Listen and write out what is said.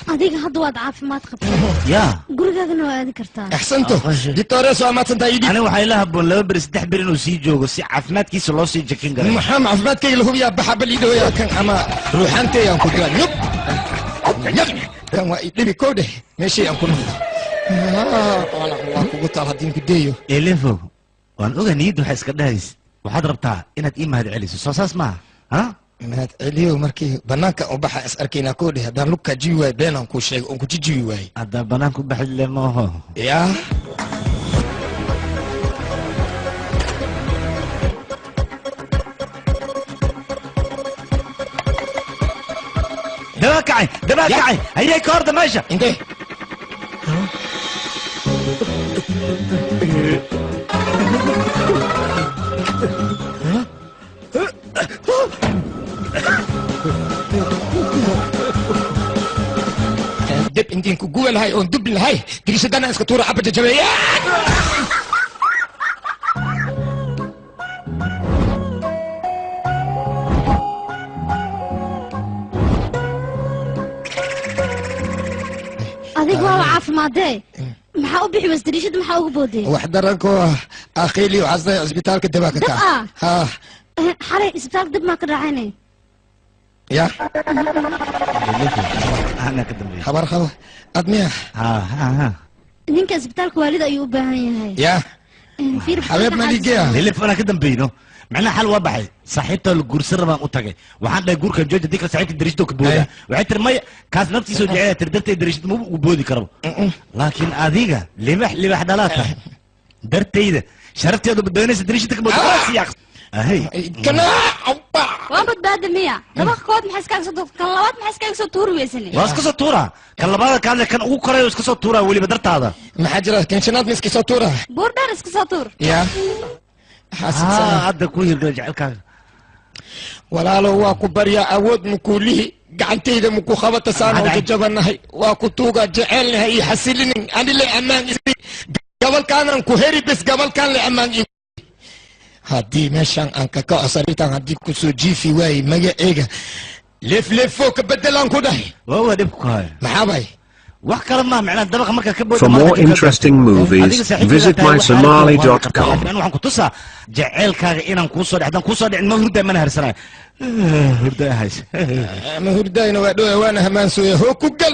Adiga hadda waad caafimaad qabtaa. Yaa. Gurigaagana waa aadi kartaa. Axsanto dictores, waa mahadsantahay idib. Ani waxay la habboon 2 beri 3 beri inuu sii joogo si caafimaadkiisa loo sii jakin garay. Maxaa caafimaadkayga la hubiyaa? Baxa bal ii dhaweeya kan ama ruuxaanteyaan ku diraa. Nyub nyub, kan waa idhibi kow dheh, meeshii aan ku noqdo waa kugu taal haddii ku deeyo. Elefo, waan oga niyadda waxay iska dhahays, waxaad rabtaa inaad ii mahad celiso, soo saas maaha ha? Mahad celiyo markii banaanka u baxa is arkaynaa koo dheh. Haddaan lugkaa jibi waayo, beenaan kuu sheegay oon ku jijibi waayey. Haddaa banaanka u baxid le maaho. Yaa. Dabaa kacay, dabaa kacay, hayay ka horda meesha. Intee? Deb intiin ku guba lahay oon dubi lahay, diriishadana iska tuura caba jajabeeya. Adiga waaba caafimaadee, maxaa u bixi weys dariishada? Maxaa ugu boodee? Wax daranko akhiili casday cisbitaalka dabaa ka Dab kaca. Ah? Ha. Xalay isbitaalka dab maa ka dhacayne? Ya. Anaa ka dambeeya. Habar qaba ad miya? Ha ha ha. Ninka isbitaalka waalida ayuu u baahan yahay. Ya. Fiir. Xabeeb maligeya. Elef, anaa ka dambeeyno, macnaha xal waa baxay. Saaxiibta la guursan rabaan u tagay, waxaan dhahay guurkan jooja, dikra saaxiibta dariishadoo ka booda. Waxay tiri maya, kaas naftiisoo jecel tiri, darteed dariishada ma ugu boodi karaba. Laakiin adiga libax libax dhalaa tahay, dartayda sharafteedu badbaadinaysa, dariishada ka booda waa siyaaq ahay. Kana. Waa badbaada miya? Dabaqa kood maxaa iskaaga soo tuur? Kan labaad maxaa iskaaga soo tuuri weysane? Waa iska soo tuuraa kan labaada kaadle, kan ugu korayo iska soo tuuraa weliba dartaada. Maxaa jira? Kan shanaad ma iska soo tuura? Buur dheer iska soo tuur. Ya. Hadda ku hirgala jecelkaaga. Walaalo, waa ku baryaa, awood mukuulihi gacantayda muku qabata saan oo jajabanahay, waa ku tuuga jecelnahay iyo xasilinin ani le ammaan isi gabalkaanan ku heri bes, gabalkaan le ammaan i haddii meeshan aan ka kaco sariirtan haddii kusoo jiifi waaye, magaceyga leefleefo ka bedelaan ku dhahay. Waa dhibka ku hayo. Maxaa bay? Wax kale ma macnaa dabaqa markaa ka booda. For more interesting movies, visit mysomali.com. Waxaan ku tusaa jaceylkaaga inaan kuu soo dhex, haddaan kuu soo dhicin ma hurdaa, mana harsanayo, hurdaa hays. Ma hurdayna, waa dhowa, waana hamaansooya hoo ku gal.